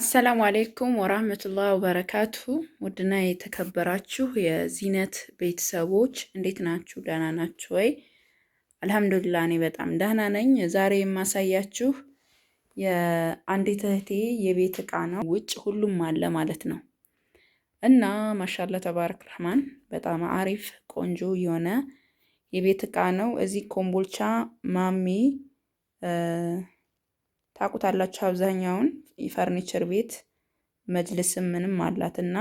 السلام عليكم ورحمة الله وبركاته። ውድና የተከበራችሁ የዚነት ቤተሰቦች እንዴት ናችሁ? ደህና ናችሁ ወይ? الحمد لله እኔ በጣም ደህና ነኝ። ዛሬ የማሳያችሁ የአንዲት እህቴ የቤት እቃ ነው። ውጭ ሁሉም አለ ማለት ነው እና ما شاء الله تبارك الرحمن በጣም አሪፍ ቆንጆ የሆነ የቤት እቃ ነው። እዚህ ኮምቦልቻ ማሚ ታውቁታላችሁ። አብዛኛውን የፈርኒቸር ቤት መጅልስም ምንም አላት እና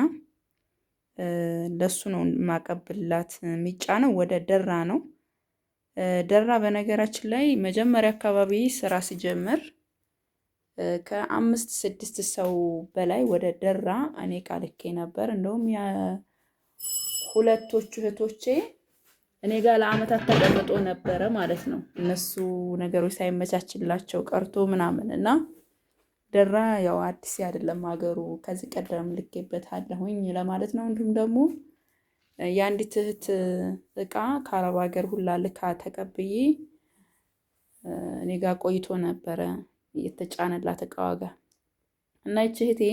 ለሱ ነው የማቀብላት። የሚጫነው ወደ ደራ ነው። ደራ በነገራችን ላይ መጀመሪያ አካባቢ ስራ ሲጀምር ከአምስት ስድስት ሰው በላይ ወደ ደራ እኔ ቃልኬ ነበር። እንደውም ሁለቶቹ እህቶቼ እኔ ጋር ለአመታት ተቀምጦ ነበረ ማለት ነው። እነሱ ነገሮች ሳይመቻችላቸው ቀርቶ ምናምን እና ደራ ያው አዲስ አይደለም ሀገሩ፣ ከዚህ ቀደም ልኬበታለሁኝ ለማለት ነው። እንዲሁም ደግሞ የአንዲት እህት እቃ ከአረብ ሀገር ሁላ ልካ ተቀብዬ እኔ ጋር ቆይቶ ነበረ የተጫነላት እቃዋ ጋር እና ይቺ እህቴ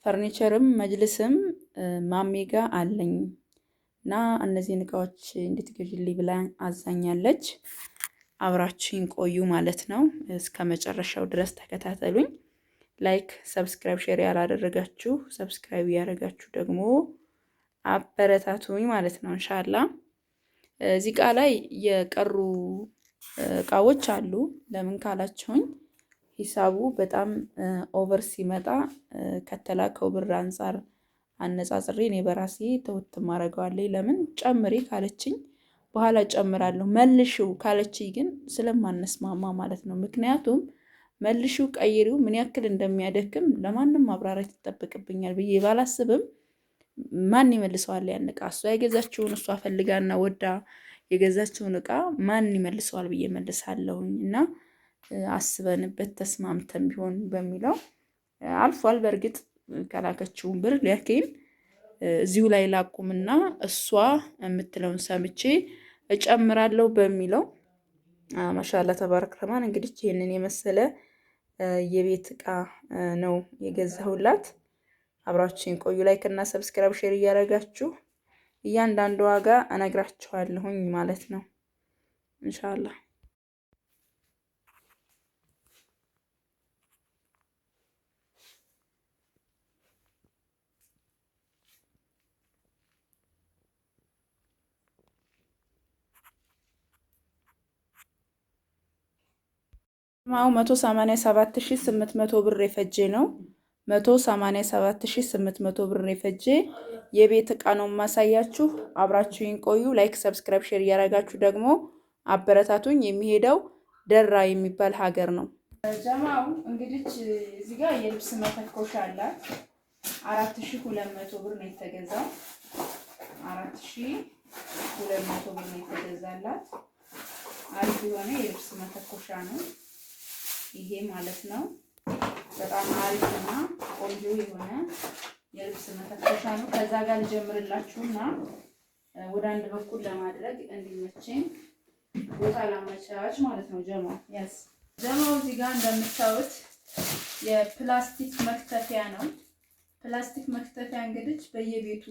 ፈርኒቸርም መጅልስም ማሜ ጋ አለኝ እና እነዚህን እቃዎች እንድትገዥልኝ ብላ አዛኛለች። አብራችሁኝ ቆዩ ማለት ነው። እስከ መጨረሻው ድረስ ተከታተሉኝ። Like፣ subscribe፣ share ያላደረጋችሁ subscribe እያደረጋችሁ ደግሞ አበረታቱኝ ማለት ነው። إن شاء الله እዚህ እቃ ላይ የቀሩ እቃዎች አሉ። ለምን ካላችሁኝ ሂሳቡ በጣም over ሲመጣ ከተላከው ብር አንጻር አነጻጽሬ እኔ በራሴ ተውት ማድረገዋለሁ። ለምን ጨምሪ ካለችኝ በኋላ ጨምራለሁ፣ መልሽው ካለችኝ ግን ስለማነስማማ ማለት ነው። ምክንያቱም መልሽው ቀይሪው ምን ያክል እንደሚያደክም ለማንም ማብራራት ይጠበቅብኛል ብዬ ባላስብም ማን ይመልሰዋል ያን እቃ? እሷ የገዛችውን እሷ ፈልጋና ወዳ የገዛችውን እቃ ማን ይመልሰዋል ብዬ መልሳለሁኝ። እና አስበንበት ተስማምተን ቢሆን በሚለው አልፏል። በእርግጥ ከላከችውን ብር ሊያኬን እዚሁ ላይ ላቁምና እሷ የምትለውን ሰምቼ እጨምራለሁ በሚለው ማሻላ ተባረክ ረህማን። እንግዲህ ይህንን የመሰለ የቤት እቃ ነው የገዛሁላት። አብራችሁን ቆዩ። Like እና subscribe share እያደረጋችሁ እያንዳንዱ ዋጋ እነግራችኋለሁኝ ማለት ነው إن شاء الله። ማው 187,800 ብር የፈጀ ነው። 187,800 ብር የፈጀ የቤት እቃ ነው የማሳያችሁ። አብራችሁኝ ቆዩ። Like፣ subscribe፣ share እያደረጋችሁ ደግሞ አበረታቱኝ። የሚሄደው ደራ የሚባል ሀገር ነው። ጀማው እንግዲህ እዚህ ጋር የልብስ መተኮሻ አላት። 4,200 ብር ነው የተገዛው። 4,200 ብር ነው የተገዛላት። አሪፍ የሆነ የልብስ መተኮሻ ነው ይሄ ማለት ነው። በጣም አሪፍና ቆንጆ የሆነ የልብስ መተኮሻ ነው። ከዛ ጋር ልጀምርላችሁና ወደ አንድ በኩል ለማድረግ እንዲመቸኝ ቦታ ላመቻች ማለት ነው። ጀማው ያስ ጀማው እዚህ ጋር እንደምታዩት የፕላስቲክ መክተፊያ ነው። ፕላስቲክ መክተፊያ እንግዲህ በየቤቱ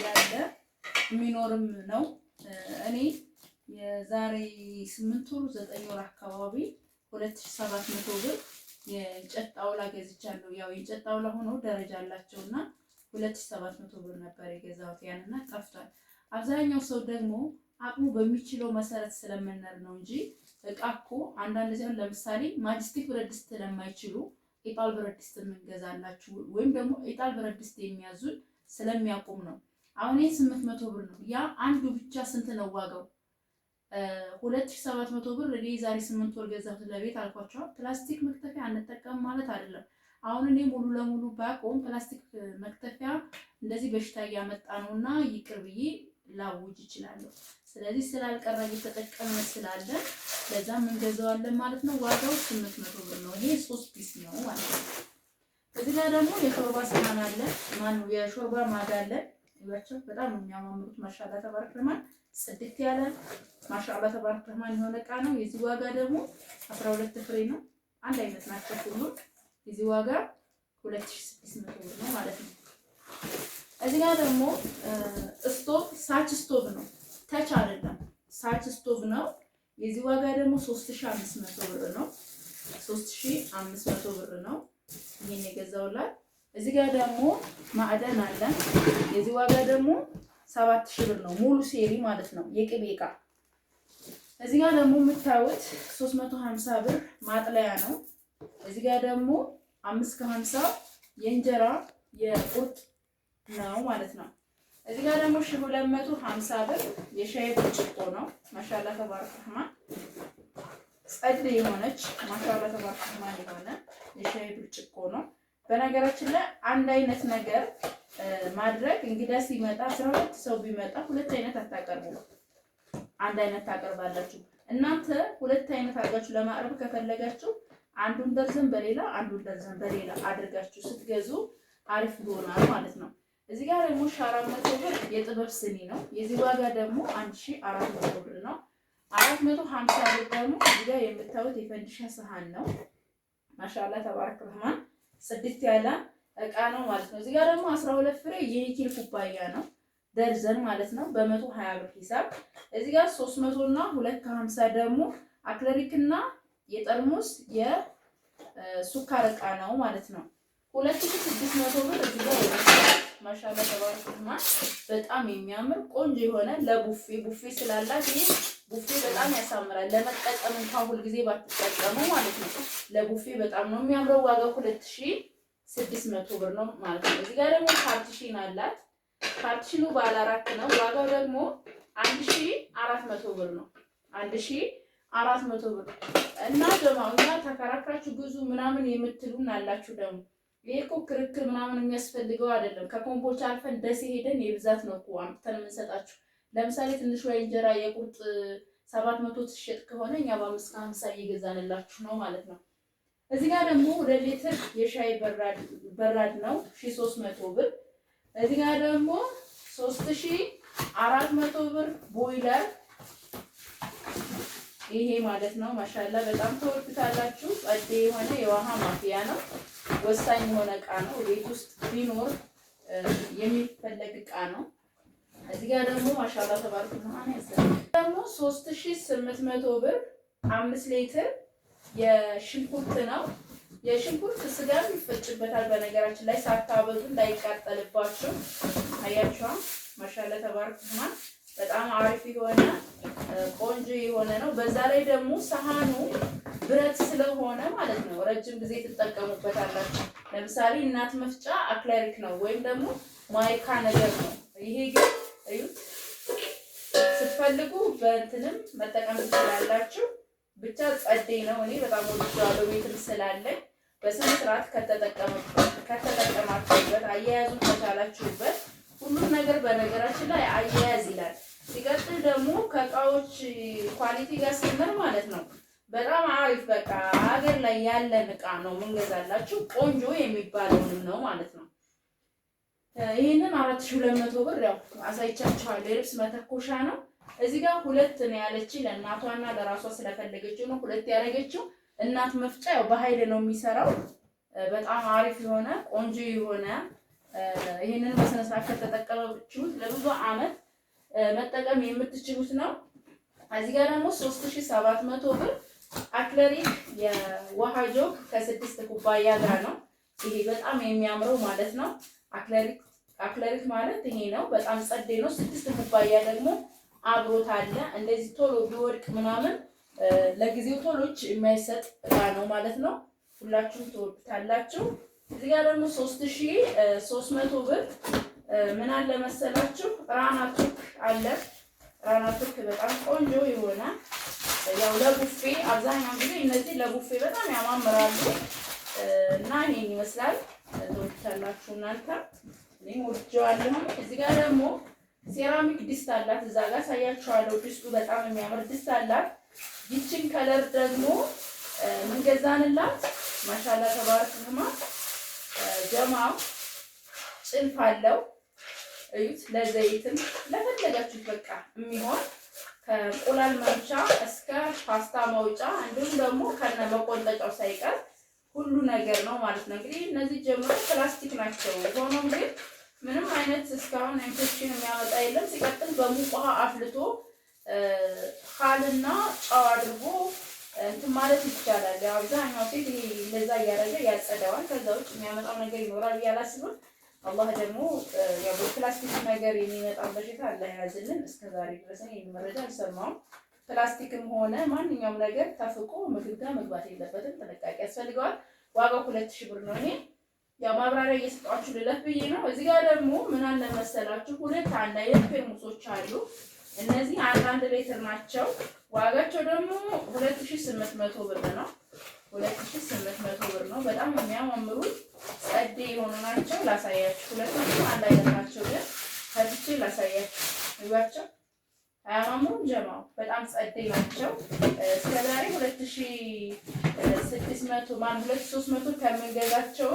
ያለ የሚኖርም ነው። እኔ የዛሬ 8 ወር 9 ወር አካባቢ 2700 ብር የእንጨት ጣውላ ገዝቻለሁ። ያው የእንጨት ጣውላ ሆኖ ደረጃ አላቸውና 2700 ብር ነበር የገዛሁት ያንና ጠፍቷል። አብዛኛው ሰው ደግሞ አቅሙ በሚችለው መሰረት ስለምንር ነው እንጂ እቃ እኮ አንዳንድ ጊዜ ለምሳሌ ማጅስቲክ ብረት ድስት ስለማይችሉ ኢጣል ብረት ድስት የምንገዛላችሁ ወይም ደግሞ ኢጣል ብረት ድስት የሚያዙን ስለሚያቁም ነው። አሁን ይህ 800 ብር ነው። ያ አንዱ ብቻ ስንት ነው ዋጋው? 2700 ብር እኔ ዛሬ 8 ወር ገዛሁት ለቤት አልኳቸዋል። ፕላስቲክ መክተፊያ አንጠቀም ማለት አይደለም። አሁን እኔ ሙሉ ለሙሉ ባቆም ፕላስቲክ መክተፊያ እንደዚህ በሽታ እያመጣ ነውና ይቅር ብዬ ላውጅ እችላለሁ። ስለዚህ ስላልቀረ እየተጠቀምን ስላለ ለዛም እንገዛዋለን ማለት ነው። ዋጋው 800 ብር ነው። ይሄ 3 piece ነው ማለት ነው። እዚህ ጋር ደግሞ የሾርባ ሰሃን አለ። ማነው የሾርባ ማጋ አለ። ይዋቸው በጣም የሚያማምሩት ما شاء الله تبارك الرحمن ጽድት ያለ ما شاء الله تبارك الرحمن የሆነ እቃ ነው። የዚህ ዋጋ ደግሞ 12 ፍሬ ነው። አንድ አይነት ናቸው ሁሉም። የዚህ ዋጋ 2600 ብር ነው ማለት ነው። እዚህ ጋር ደግሞ ስቶቭ ሳች ስቶቭ ነው፣ touch አይደለም፣ ሳች ስቶቭ ነው። የዚህ ዋጋ ደግሞ 3500 ብር ነው። 3500 ብር ነው። ይሄን የገዛውላት። እዚህ ጋር ደግሞ ማዕደን አለ። የዚህ ዋጋ ደግሞ 7000 ብር ነው። ሙሉ ሴሪ ማለት ነው፣ የቅቤ እቃ። እዚህ ጋር ደግሞ የምታዩት 350 ብር ማጥለያ ነው። እዚህ ጋር ደግሞ 5 ከ50 የእንጀራ የቁርጥ ነው ማለት ነው። እዚህ ጋር ደግሞ 1250 ብር የሻይ ብርጭቆ ነው። ማሻላ ተባረክ ረህማን ጸድ የሆነች ማሻላ ተባረክ ረህማን የሆነ የሻይ ብርጭቆ ነው። በነገራችን ላይ አንድ አይነት ነገር ማድረግ እንግዳ ሲመጣ 12 ሰው ቢመጣ ሁለት አይነት አታቀርቡ፣ አንድ አይነት ታቀርባላችሁ። እናንተ ሁለት አይነት አድርጋችሁ ለማቅረብ ከፈለጋችሁ አንዱን ደርዘን በሌላ አንዱን ደርዘን በሌላ አድርጋችሁ ስትገዙ አሪፍ ይሆናል ማለት ነው። እዚህ ጋር ደግሞ 400 ብር የጥበብ ስኒ ነው። የዚህ ዋጋ ደግሞ 1400 ብር ነው። 450 ብር ደግሞ እዚህ ጋር የምታዩት የፈንዲሻ ሰሃን ነው። ማሻአላ ተባረክ ረህማን ጽድት ያለ እቃ ነው ማለት ነው። እዚህ ጋር ደግሞ 12 ፍሬ የኒኬል ኩባያ ነው ደርዘን ማለት ነው በ120 ብር ሂሳብ። እዚህ ጋር 300 እና 2 ከ50 ደግሞ acrylic እና የጠርሙስ የሱካር እቃ ነው ማለት ነው። 2600 ብር እዚህ ጋር ማሻአላ ተባረክ ረህማን በጣም የሚያምር ቆንጆ የሆነ ለቡፌ ቡፌ ስላላት ይሄ ቡፌ በጣም ያሳምራል። ለመጠቀም እንኳን ሁልጊዜ ባትጠቀሙ ማለት ነው። ለቡፌ በጣም ነው የሚያምረው። ዋጋው 2600 ብር ነው ማለት ነው። እዚህ ጋር ደግሞ partition አላት። Partition ኑ ባለ አራት ነው። ዋጋው ደግሞ 1400 ብር ነው። 1400 ብር። እና ደግሞ እኛ ተከራክራችሁ ግዙ ምናምን የምትሉን አላችሁ ደግሞ ይሄ እኮ ክርክር ምናምን የሚያስፈልገው አይደለም። ከኮምቦልቻ አልፈን ደሴ ሄደን የብዛት ነው እኮ አምጥተን የምንሰጣችሁ። ለምሳሌ ትንሿ የእንጀራ የቁርጥ 700 ትሸጥ ከሆነ እኛ በ5 ከ50 እየገዛንላችሁ ነው ማለት ነው። እዚህ ጋር ደግሞ 2 ሊትር የሻይ በራድ ነው 1300 ብር። እዚህ ጋር ደግሞ 3400 ብር ቦይለር ይሄ ማለት ነው። ማሻላ በጣም ተወዱታላችሁ። ጸዴ የሆነ የውሃ ማፍያ ነው። ወሳኝ የሆነ እቃ ነው። ቤት ውስጥ ቢኖር የሚፈለግ እቃ ነው። እዚህ ጋር ደግሞ ማሻላ ተባረክ ደግሞ 3800 ብር 5 ሊትር የሽንኩርት ነው። የሽንኩርት ስጋም ይፈጭበታል። በነገራችን ላይ ሳታበዙ እንዳይቃጠልባችሁ። አያችኋ ማሻላ ተባረክ በጣም አሪፍ የሆነ ቆንጆ የሆነ ነው። በዛ ላይ ደግሞ ሰሃኑ ብረት ስለሆነ ማለት ነው ረጅም ጊዜ ትጠቀሙበታላችሁ። ለምሳሌ እናት መፍጫ acrylic ነው ወይም ደግሞ ማይካ ነገር ነው። ይሄ ግን እዩት፣ ስትፈልጉ በእንትንም መጠቀም ትችላላችሁ። ብቻ ጸዴ ነው። እኔ በጣም ወድጄዋለሁ። ቤትም ስላለኝ በስነ ስርዓት ከተጠቀማችሁበት፣ አያያዙን ከቻላችሁበት ሁሉም ነገር በነገራችን ላይ አያያዝ ይላል። ሲቀጥል ደግሞ ከእቃዎች quality ጋር ስንል ማለት ነው በጣም አሪፍ በቃ ሀገር ላይ ያለን እቃ ነው የምንገዛላችሁ። ቆንጆ የሚባለውንም ነው ማለት ነው። ይህንን 4200 ብር ያው አሳይቻችኋለሁ። የልብስ መተኮሻ ነው። እዚህ ጋር ሁለት ነው ያለችኝ ለእናቷና ለራሷ ስለፈለገችው ነው ሁለት ያደረገችው። እናት መፍጫ ያው በኃይል ነው የሚሰራው። በጣም አሪፍ የሆነ ቆንጆ የሆነ ይህንን በስነ ስርዓት ከተጠቀማችሁት ለብዙ አመት መጠቀም የምትችሉት ነው። እዚህ ጋር ደግሞ 3700 ብር acrylic የውሃ ጆግ ከስድስት ኩባያ ጋር ነው። ይሄ በጣም የሚያምረው ማለት ነው። Acrylic ማለት ይሄ ነው። በጣም ጸዴ ነው። ስድስት ኩባያ ደግሞ አብሮት አለ። እንደዚህ ቶሎ ቢወድቅ ምናምን ለጊዜው ቶሎች የማይሰጥ እቃ ነው ማለት ነው። ሁላችሁም ትወዱታላችሁ። እዚህ ጋር ደግሞ 3300 ብር ምን አለ መሰላችሁ? ራና ቱርክ አለ። ራና ቱርክ በጣም ቆንጆ የሆነ ያው ለቡፌ አብዛኛውን ጊዜ እነዚህ ለቡፌ በጣም ያማምራሉ እና ይሄን ይመስላል። ትወዱታላችሁ እናንተ፣ እኔም ወድጄዋለሁ። እዚህ ጋር ደግሞ ሴራሚክ ድስት አላት። እዛ ጋር ሳያችኋለሁ። ድስቱ በጣም የሚያምር ድስት አላት። ይችን color ደግሞ ምን ገዛንላት? ማሻላ ተባረክ ጀማው ጭልፍ አለው። እዩት። ለዘይትም ለፈለጋችሁት በቃ የሚሆን ከእንቁላል መምቻ እስከ ፓስታ ማውጫ እንዲሁም ደግሞ ከነ መቆንጠጫው ሳይቀር ሁሉ ነገር ነው ማለት ነው። እንግዲህ እነዚህ ጀምሮ ፕላስቲክ ናቸው። ሆኖም ግን ምንም አይነት እስካሁን ኢንፌክሽን የሚያመጣ የለም። ሲቀጥል በሙቅ ውሃ አፍልቶ خل ና ጨው አድርጎ እንትን ማለት ይቻላል። ያው አብዛኛው ሴት ይሄ እንደዛ እያደረገ ያጸዳዋል። ከዛ ውጭ የሚያመጣው ነገር ይኖራል ብዬ አላስብም። አላህ ደግሞ ያው በፕላስቲክ ነገር የሚመጣን በሽታ አላህ ያዝልን። እስከዛሬ ድረስ ይሄን መረጃ አልሰማሁም። ፕላስቲክም ሆነ ማንኛውም ነገር ተፍቆ ምግብ ጋር መግባት የለበትም። ጥንቃቄ ያስፈልገዋል። ዋጋው 2000 ብር ነው። ይሄ ያው ማብራሪያ እየሰጧችሁ ልለፍ ብዬ ነው። እዚህ ጋር ደግሞ ምን አለ መሰላችሁ ሁለት አንድ አይነት ፔርሙሶች አሉ። እነዚህ አንድ አንድ ሌትር ናቸው። ዋጋቸው ደግሞ 2800 ብር ነው። 2800 ብር ነው። በጣም የሚያማምሩ ጸዴ የሆኑ ናቸው። ላሳያችሁ። ሁለቱም አንድ አይነት ናቸው፣ ግን ከፍቼ ላሳያችሁ። እዩዋቸው፣ አያማምሩም? ጀማው በጣም ጸዴ ናቸው። እስከዛሬ 2600 ማን 2300 ከምንገዛቸው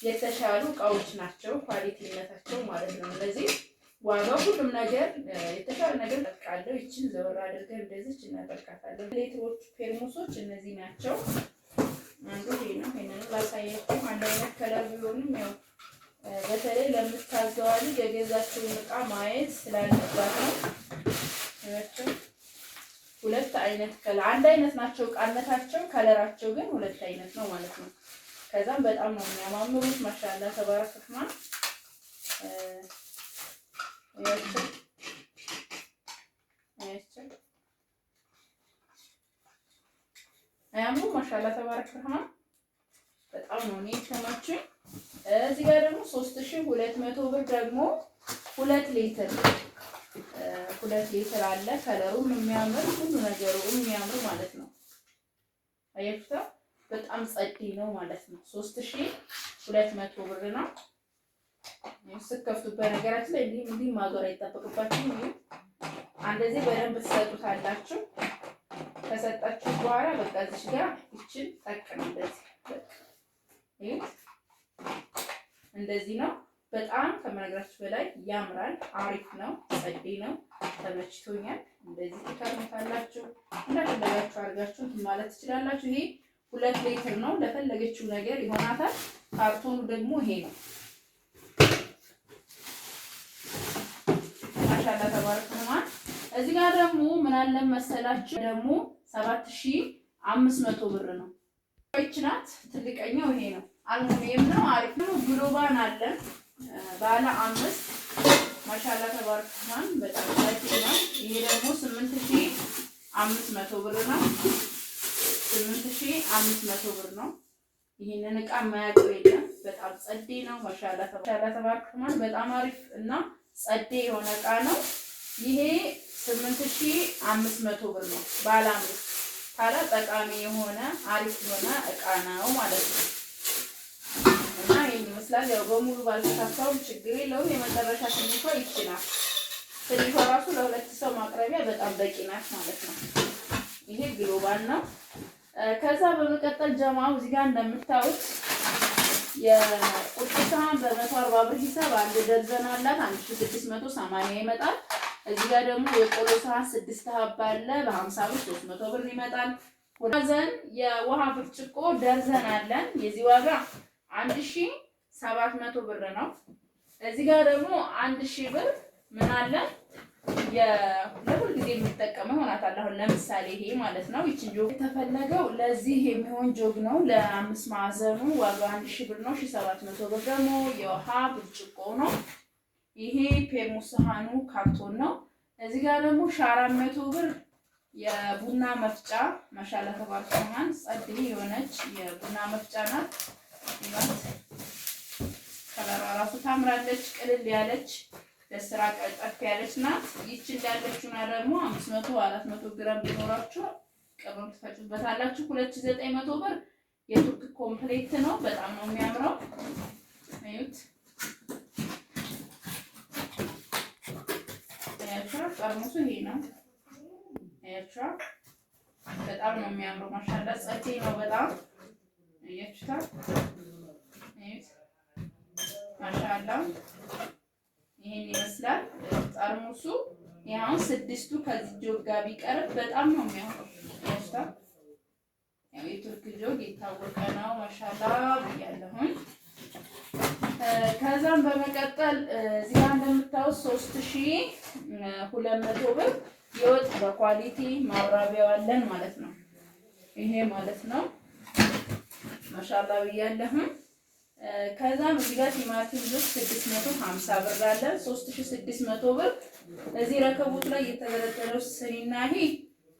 የተሻሉ እቃዎች ናቸው፣ quality ነታቸው ማለት ነው። እነዚህ ዋጋው ሁሉም ነገር የተሻለ ነገር ጠቃለው። ይችን ዘወር አድርገን እንደዚች እናጠልቃታለን። ሌትሮች ፔርሙሶች እነዚህ ናቸው። አንዱ ይሄ ነው። ይሄንን ላሳያችሁ። አንድ አይነት color ቢሆንም ያው በተለይ ለምታዘዋ ልጅ የገዛችውን እቃ ማየት ስላለባት ነው። ያቸው ሁለት አይነት color አንድ አይነት ናቸው እቃነታቸው፣ color ኣቸው ግን ሁለት አይነት ነው ማለት ነው። ከዛም በጣም ነው የሚያማምሩት። ما شاء الله تبارك الرحمن። ያቸው ያቸው አያምሩ? ما شاء الله تبارك الرحمن። በጣም ነው እኔ የተመቹኝ። እዚህ ጋር ደግሞ 3200 ብር ደግሞ 2 ሊትር 2 ሊትር አለ። color ኡም የሚያምር ሁሉ ነገሩ የሚያምር ማለት ነው። አያችሁታ በጣም ጸዴ ነው ማለት ነው። 3200 ብር ነው። ስትከፍቱት በነገራችን ላይ እንዲህ እንዲህ ማዞር አይጠበቅባችሁም። ይሄ አንደዚህ በደንብ ትሰጡታላችሁ። ከሰጣችሁ በኋላ በቃ እዚህ ጋር ይችን ጠቅ ነው እንደዚህ በቃ ይሄ እንደዚህ ነው። በጣም ከመነግራችሁ በላይ ያምራል። አሪፍ ነው። ጸዴ ነው። ተመችቶኛል። እንደዚህ ትከርሙታላችሁ። እንደፈለጋችሁ አድርጋችሁ እንትን ማለት ትችላላችሁ። ይሄ 2 ሊትር ነው። ለፈለገችው ነገር ይሆናታል። ካርቶኑ ደግሞ ይሄ ነው። ما شاء الله تبارك الرحمن። እዚህ ጋር ደግሞ ምን አለ መሰላችሁ ደግሞ 7500 ብር ነው። ይህች ናት ትልቀኛው ይሄ ነው። አልሙኒየም ነው። አሪፍ ነው። ግሎባን አለ ባለ 5 ما شاء الله تبارك الرحمن። በጣም ጸዴ ነው። ይሄ ደግሞ 8500 ብር ነው። 8500 ብር ነው። ይሄንን እቃ የማያውቀው የለም። በጣም ጸዴ ነው። ما شاء الله تبارك الرحمن። በጣም አሪፍ እና ጸዴ የሆነ እቃ ነው። ይሄ 8500 ብር ነው። ባለ 5 ታዲያ ጠቃሚ የሆነ አሪፍ የሆነ እቃ ነው ማለት ነው። እና ይሄን ይመስላል። ያው በሙሉ ባልተሳካውም ችግር የለውም። የመጨረሻ ትንሿ ይቺ ናት። ትንሿ ራሱ ለሁለት ሰው ማቅረቢያ በጣም በቂ ናት ማለት ነው። ይሄ ግሎባል ነው። ከዛ በመቀጠል ጀማው እዚህ ጋር እንደምታዩት የቁርጥ ሰሃን በ140 ብር ሂሳብ አንድ ደርዘን አላት 1680 ይመጣል። እዚህ ጋር ደግሞ የቆሎ ሰሃን 6 ሀባ አለ በ50 ብር 300 ብር ይመጣል። ዘን የውሃ ብርጭቆ ደርዘን አለን። የዚህ ዋጋ 1700 ብር ነው። እዚህ ጋር ደግሞ 1000 ብር ምን አለ ለሁል ጊዜ የምጠቀመው ይሆናታል። አሁን ለምሳሌ ይሄ ማለት ነው። ይችን ጆግ የተፈለገው ለዚህ የሚሆን ጆግ ነው። ለአምስት ማዕዘኑ ዋጋው 1000 ብር ነው። 1700 ብር ደግሞ የውሃ ብርጭቆ ነው። ይሄ ፔርሙስ ሰሃኑ ካርቶን ነው። እዚህ ጋር ደግሞ 400 ብር የቡና መፍጫ ما شاء الله تبارك الرحمن ጸዴ የሆነች የቡና መፍጫ ናት። ከለሯ ራሱ ታምራለች። ቅልል ያለች ለስራ ቀልጠፍ ያለች ናት። ይቺ እንዳለችውና ደግሞ 500 400 ግራም ቢኖራችሁ ቅመም ትፈጩበታላችሁ። 2900 ብር የቱርክ complete ነው። በጣም ነው የሚያምረው። እዩት። አያችሁ ጠርሙሱ ይሄ ነው። አያችሁ በጣም ነው የሚያምረው። ما شاء الله ጸዴ ነው በጣም አያችሁታ። እዩት ما شاء الله ይሄን ይመስላል ጠርሙሱ። ይሄ ስድስቱ ከዚህ ጆግ ጋር ቢቀርብ በጣም ነው የሚያምረው። አያችሁታ። ያው የቱርክ ጆግ የታወቀ ነው። ማሻላ ብያለሁኝ። ከዛም በመቀጠል እዚህ ጋር እንደምታዩት 3200 ብር የወጥ በ quality ማብራቢያው አለን ማለት ነው። ይሄ ማለት ነው። ማሻላ ብያለሁኝ። ከዛም እዚህ ጋር ቲማቲም ጁስ 650 ብር አለን። 3600 ብር። እዚህ ረከቦት ላይ የተደረደረው ስኒና ይሄ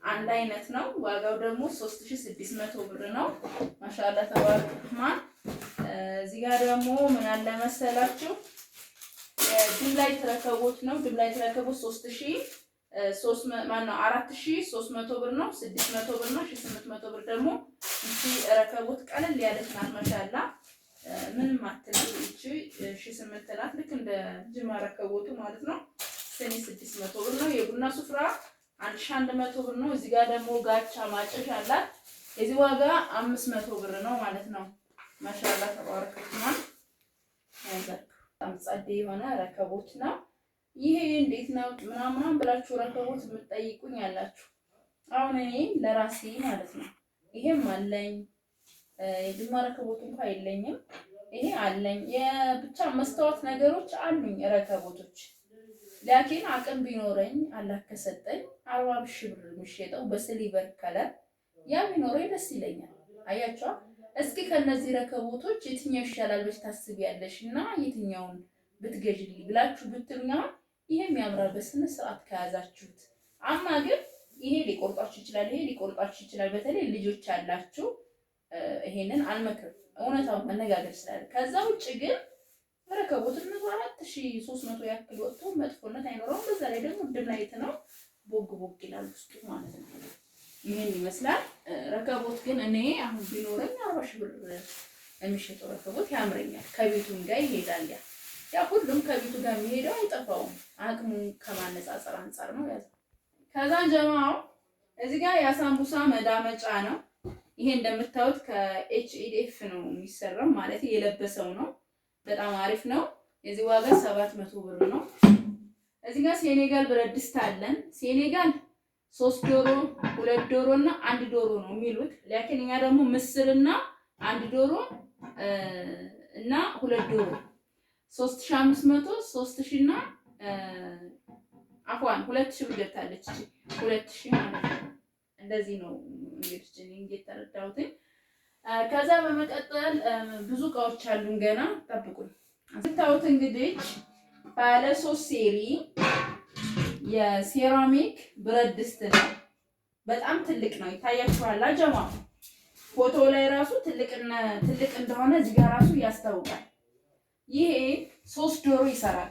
አንድ አይነት ነው። ዋጋው ደግሞ 3600 ብር ነው። ማሻአላ ተባረክ ረህማን። እዚህ ጋር ደግሞ ምን አለ መሰላችሁ dim light ረከቦት ነው። dim light ረከቦት 4300 ብር ነው። 600 ብር ነው። 1800 ብር ደግሞ እቺ ረከቦት ቀለል ያለች ናት። ማሻአላ ምንም አትልም። እቺ 1800 ናት። ልክ እንደ ጅማ ረከቦቱ ማለት ነው። ስኒ 600 ብር ነው። የቡና ሱፍራ 1100 ብር ነው። እዚህ ጋር ደግሞ ጋቻ ማጨሻ አላት። የዚህ ዋጋ 500 ብር ነው ማለት ነው። ማሻአላ ተባረክ ረህማን። በጣም ጸዴ የሆነ ረከቦት ነው። ይሄ እንዴት ነው ምናምን ብላችሁ ረከቦት የምትጠይቁኝ ያላችሁ፣ አሁን እኔ ለራሴ ማለት ነው ይሄም አለኝ፣ የጅማ ረከቦት እንኳን የለኝም። ይሄ አለኝ፣ የብቻ መስታወት ነገሮች አሉኝ ረከቦቶች። ላኪን አቅም ቢኖረኝ አላህ ከሰጠኝ 40,000 ብር የሚሸጠው በ silver color ያ ቢኖረኝ ደስ ይለኛል። አያችኋ? እስኪ ከነዚህ ረከቦቶች የትኛው ይሻላል ብለሽ ታስቢያለሽ እና የትኛውን ብትገዥልኝ ብላችሁ ብትሉኝ፣ አሁን ይሄም ያምራል በስነ ስርዓት ከያዛችሁት። አማ ግን ይሄ ሊቆርጣችሁ ይችላል፣ ይሄ ሊቆርጣችሁ ይችላል። በተለይ ልጆች ያላችሁ ይሄንን አልመክርም፣ እውነታውን መነጋገር ስላለ። ከዛ ውጭ ግን ረከቦትነቱ 4300 ያክል ወጥቶ መጥፎነት አይኖረውም። በዛ ላይ ደግሞ dim light ነው፣ ቦግ ቦግ ይላል ውስጡ ማለት ነው። ይሄን ይመስላል ረከቦት። ግን እኔ አሁን ቢኖረኝ 40,000 ብር የሚሸጠው ረከቦት ያምረኛል። ከቤቱም ጋር ይሄዳል። ያ ሁሉም ከቤቱ ጋር የሚሄደው አይጠፋውም። አቅሙን ከማነጻጸር አንጻር ነው ያዘው። ከዛን ጀማው እዚህ ጋር የአሳምቡሳ መዳመጫ ነው። ይሄ እንደምታዩት ከ HDF ነው የሚሰራው፣ ማለት የለበሰው ነው። በጣም አሪፍ ነው። የዚህ ዋጋ 700 ብር ነው። እዚህ ጋር ሴኔጋል ብረት ድስት አለን። ሴኔጋል 3 ዶሮ፣ 2 ዶሮ እና 1 ዶሮ ነው የሚሉት። ላኪን እኛ ደግሞ ምስርና 1 ዶሮ እና 2 ዶሮ 3500፣ 3000 እና አፏን 2000 ብር ገብታለች። እቺ 2000 ማለት ነው። እንደዚህ ነው እንግዲህ እኔ እንደተረዳሁት። ከዛ በመቀጠል ብዙ እቃዎች አሉን ገና ጠብቁኝ። ስታዩት እንግዲህ ባለ 3 ሴሪ የሴራሚክ ብረት ድስት ነው። በጣም ትልቅ ነው። ይታያችኋል ጀማ፣ ፎቶ ላይ ራሱ ትልቅ እንደሆነ እዚህ ጋር ራሱ ያስታውቃል። ይሄ 3 ዶሮ ይሰራል።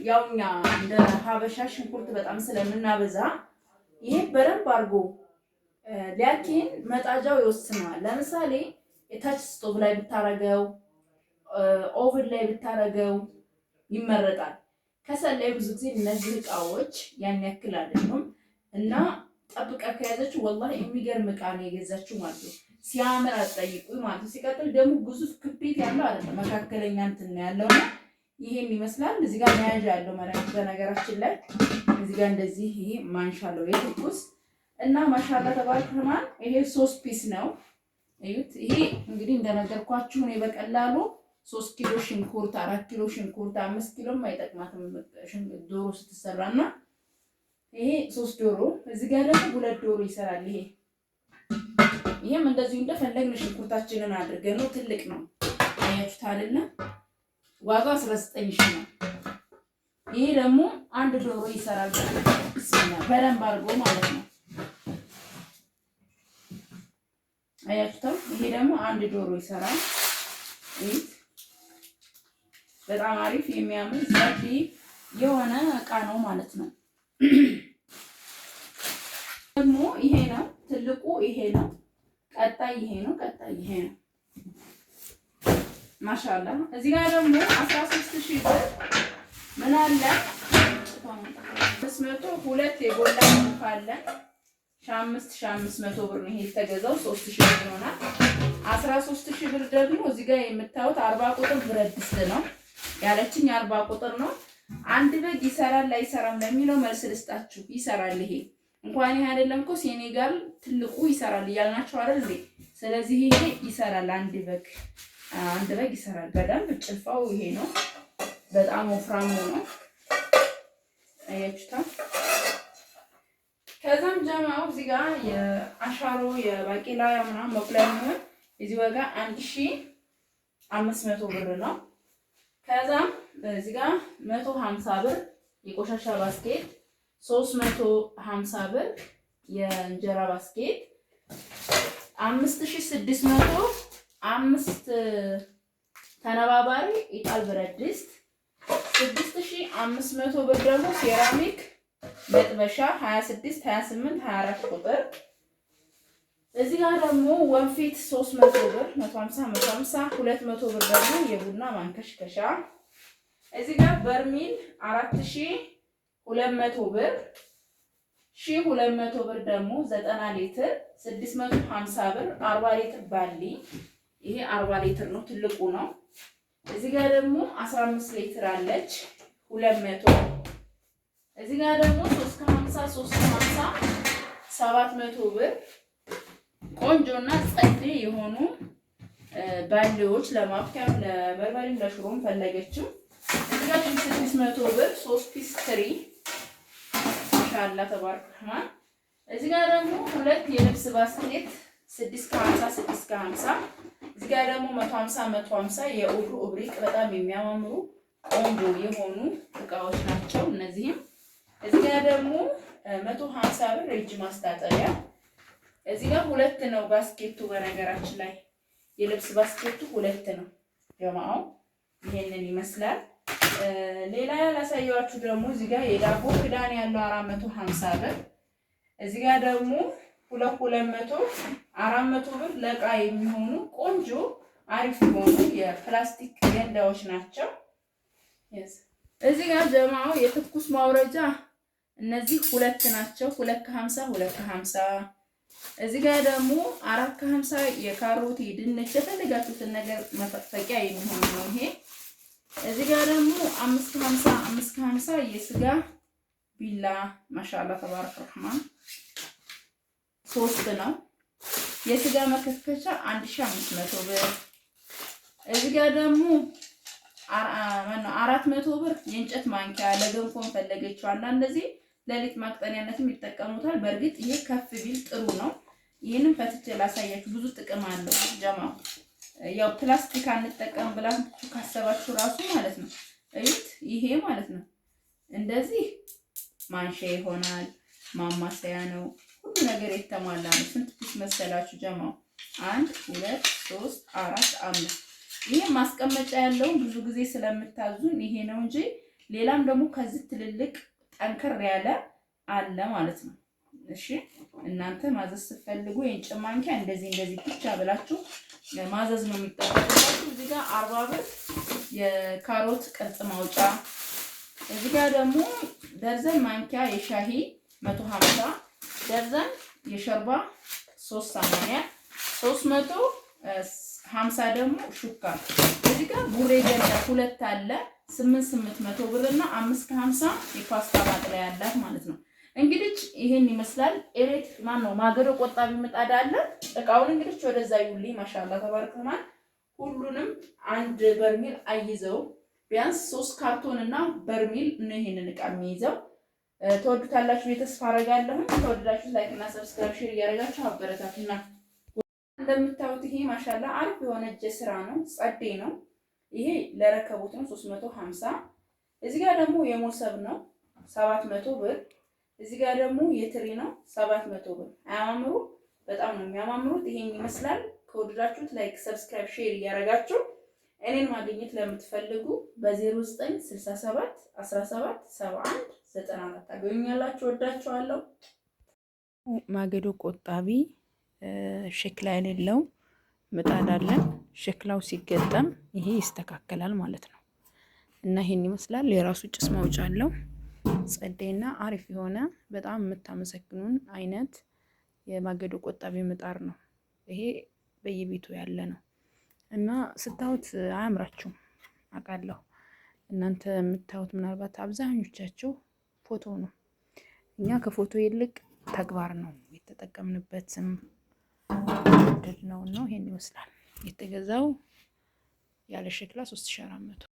ያው እኛ እንደ ሀበሻ ሽንኩርት በጣም ስለምናበዛ ይሄ በደንብ አድርጎ ሊያኪን መጣጃው ይወስነዋል። ለምሳሌ የታች ስቶቭ ላይ ብታረገው፣ oven ላይ ብታረገው ይመረጣል። ከሰል ላይ ብዙ ጊዜ እነዚህ እቃዎች ያን ያክል አይደሉም እና ጠብቃ ከያዘችው ወላሂ የሚገርም እቃ ነው የገዛችው ማለት ነው። ሲያምር አትጠይቁኝ ማለት ነው። ሲቀጥል ደግሞ ግዙፍ ክብደት ያለው አይደለም፣ መካከለኛ እንትን ነው ያለውና ይሄን ይመስላል። እዚህ ጋር መያዣ ያለው ማለት በነገራችን ላይ እዚህ ጋር እንደዚህ ይሄ ማንሻ አለው የትኩስ እና ማሻአላ ተባረክ ረህማን። ይሄ 3 piece ነው። እዩት። ይሄ እንግዲህ እንደነገርኳችሁ እኔ በቀላሉ 3 ኪሎ ሽንኩርት፣ 4 ኪሎ ሽንኩርት፣ 5 ኪሎም አይጠቅማትም ዶሮ ስትሰራና ይሄ 3 ዶሮ፣ እዚህ ጋር ደግሞ 2 ዶሮ ይሰራል። ይሄም እንደዚሁ እንደፈለግን ሽንኩርታችንን አድርገን ነው። ትልቅ ነው። አያችሁት አይደለ? ዋጋው 19,000 ነው። ይሄ ደግሞ 1 ዶሮ ይሰራል። በደንብ አድርጎ ማለት ነው። አያችሁት? ይሄ ደግሞ 1 ዶሮ ይሰራል። ይሄ በጣም አሪፍ የሚያምር ሰፊ የሆነ እቃ ነው ማለት ነው። ደግሞ ይሄ ነው ትልቁ፣ ይሄ ነው ቀጣይ፣ ይሄ ነው ቀጣይ፣ ይሄ ነው። ማሻአላ እዚህ ጋር ደግሞ 13,000 ብር ምን አለ 502 የጎላ ቁልፍ አለ። 5500 ብር ነው ይሄ የተገዛው፣ 3000 ብር ይሆናል። 13,000 ብር ደግሞ እዚህ ጋር የምታዩት 40 ቁጥር ብረት ድስት ነው ያለችኝ፣ 40 ቁጥር ነው። አንድ በግ ይሰራል አይሰራም ለሚለው መልስ ልስጣችሁ፣ ይሰራል። ይሄ እንኳን ይሄ አይደለም እኮ ሴኔጋል ትልቁ ይሰራል እያልናቸው አይደል እንዴ? ስለዚህ ይሄ ይሰራል። አንድ በግ ይሰራል በደንብ። ጭልፋው ይሄ ነው። በጣም ወፍራሙ ነው። አያችሁታ። ከዛም ጀማው እዚህ ጋር የአሻሮ የባቄላ ምናምን መቁለያ የሚሆን የዚህ ዋጋ 1500 ብር ነው። ከዛም እዚህ ጋር 150 ብር የቆሻሻ basket፣ 350 ብር የእንጀራ basket፣ 5600 አምስት ተነባባሪ ኢጣል ብረት ድስት፣ 6500 ብር ደግሞ ሴራሚክ መጥበሻ 26፣ 28፣ 24 ቁጥር። እዚህ ጋር ደግሞ ወንፊት 300 ብር፣ 150፣ 150፣ 200 ብር ደግሞ የቡና ማንከሽከሻ። እዚህ ጋር በርሚል 4200 ብር፣ 1200 ብር ደግሞ 90 ሊትር፣ 650 ብር 40 ሊትር ባሊ። ይሄ 40 ሊትር ነው፣ ትልቁ ነው። እዚህ ጋር ደግሞ 15 ሊትር አለች 200። እዚህ ጋር ደግሞ 3 ከ50፣ 3 ከ50፣ 700 ብር ቆንጆና ጸዴ የሆኑ ባሊዎች ለማብኪያም ለበርበሬም ለሽሮም ፈለገችው። እዚህ ጋር 600 ብር 3 piece ትሪ፣ ማሻአላ ተባረክ ረህማን። እዚህ ጋር ደግሞ ሁለት የልብስ basket 6 ከ50፣ 6 ከ50። እዚህ ጋር ደግሞ 150፣ 150 የኡዱ እብሪቅ በጣም የሚያማምሩ ቆንጆ የሆኑ እቃዎች ናቸው እነዚህም። እዚህ ጋር ደግሞ 150 ብር የእጅ ማስታጠቢያ። እዚህ ጋር ሁለት ነው basket ኡ። በነገራችን ላይ የልብስ basket ኡ ሁለት ነው። ጀማአው ይሄንን ይመስላል። ሌላ ያላሳየኋችሁ ደግሞ እዚህ ጋር የዳቦ ክዳን ያለው 450 ብር። እዚህ ጋር ደግሞ ሁለት 200፣ 400 ብር ለእቃ የሚሆኑ ቆንጆ አሪፍ የሆኑ የፕላስቲክ ገንዳዎች ናቸው። እዚህ ጋር ጀማው የትኩስ ማውረጃ እነዚህ ሁለት ናቸው። 2 ከ50፣ 2 ከ50። እዚህ ጋር ደግሞ 4 ከ50 የካሮት፣ የድንች የፈለጋችሁትን ነገር መፈቅፈቂያ የሚሆን ነው ይሄ። እዚህ ጋር ደግሞ 5 ከ50፣ 5 ከ50 የስጋ ቢላ፣ ማሻአላ ተባረክ ረህማን ሶስት ነው። የስጋ መከትከቻ 1500 ብር። እዚህ ጋር ደግሞ 400 ብር የእንጨት ማንኪያ ለገንፎን ፈለገችው። አንዳንድ ጊዜ ለሊጥ ማቅጠኒያነትም ይጠቀሙታል። በእርግጥ ይሄ ከፍ ቢል ጥሩ ነው። ይህንም ፈትቼ ላሳያችሁ፣ ብዙ ጥቅም አለው። ጀማው ያው ፕላስቲክ አንጠቀም ብላችሁ ካሰባችሁ ራሱ ማለት ነው። እዩት፣ ይሄ ማለት ነው እንደዚህ ማንሻ ይሆናል፣ ማማሰያ ነው። ሁሉ ነገር የተሟላ ነው። ስንት piece መሰላችሁ ጀማው? አንድ፣ ሁለት፣ ሶስት፣ አራት፣ አምስት። ይሄ ማስቀመጫ ያለውን ብዙ ጊዜ ስለምታዙን ይሄ ነው እንጂ ሌላም ደግሞ ከዚህ ትልልቅ ጠንከር ያለ አለ ማለት ነው። እሺ፣ እናንተ ማዘዝ ስትፈልጉ የእንጨት ማንኪያ እንደዚህ እንደዚህ ብቻ ብላችሁ ማዘዝ ነው የሚጠበቅባችሁ። እዚህ ጋር 40 ብር የካሮት ቅርጽ ማውጫ። እዚህ ጋር ደግሞ ደርዘን ማንኪያ የሻሂ 150፣ ደርዘን የሸርባ 380፣ 350 ደግሞ ሹካ። እዚህ ጋር ቡሬ ገንዳ ሁለት አለ 8 800 ብር እና 5 ከ50 የፓስታ ማጥለያ ያላት ማለት ነው። እንግዲህ ይሄን ይመስላል። ኤሌት ማን ነው ማገዶ ቆጣቢ ምጣድ አለ። እቃውን እንግዲህ ወደዛ ይውልኝ። ማሻአላ ተባረክ ረህማን። ሁሉንም አንድ በርሚል አይዘው፣ ቢያንስ ሶስት ካርቶን እና በርሚል ነው ይሄንን እቃ የሚይዘው። ተወዱታላችሁ የተስፋ አደርጋለሁ። ተወደዳችሁ like እና subscribe share እያደረጋችሁ አበረታቱና እንደምታዩት ይሄ ማሻላ አሪፍ የሆነ እጀ ስራ ነው፣ ጸዴ ነው። ይሄ ለረከቦት ነው 350። እዚህ ጋር ደግሞ የሞሰብ ነው 700 ብር። እዚህ ጋር ደግሞ የትሪ ነው 700 ብር። አያማምሩ? በጣም ነው የሚያማምሩት። ይሄን ይመስላል። ከወደዳችሁት like፣ subscribe፣ share እያደረጋችሁ እኔን ማግኘት ለምትፈልጉ በ0967 17 71 94 ታገኙኛላችሁ። ወዳችኋለሁ። ማገዶ ቆጣቢ ሸክላ የሌለው ምጣድ አለን። ሸክላው ሲገጠም ይሄ ይስተካከላል ማለት ነው እና ይሄን ይመስላል። የራሱ ጭስ ማውጫ አለው። ጸዴና አሪፍ የሆነ በጣም የምታመሰግኑን አይነት የማገዶ ቆጣቢ ምጣድ ነው። ይሄ በየቤቱ ያለ ነው እና ስታዩት አያምራችሁም አውቃለሁ። እናንተ የምታዩት ምናልባት አብዛኞቻችሁ ፎቶ ነው። እኛ ከፎቶ ይልቅ ተግባር ነው የተጠቀምንበትም ድል ነው ነው። ይሄን ይመስላል የተገዛው ያለ ሸክላ 3400።